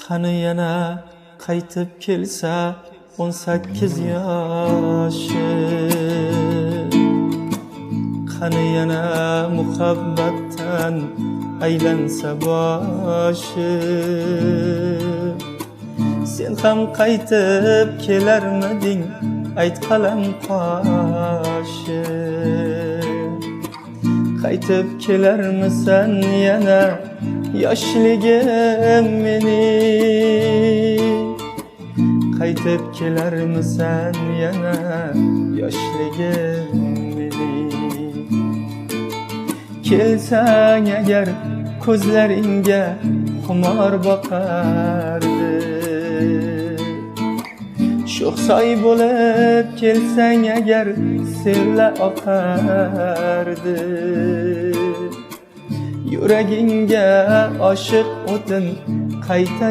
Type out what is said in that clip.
Qani yana qaytib kelsa 18 yoshi. Qani yana muhabbatdan aylansa boshi. Sen ham qaytib kelarmiding, ayt qalam qoshi. Qaytib kelarmisan yana yoshligim mening? Qaytib kelarmisan yana yoshligim mening? Kelsang agar ko'zlaringga xumor boqardi. Sho'xsoy bo'lib kelsang agar sella oqardi. Yuragingga oshiq o'tin qayta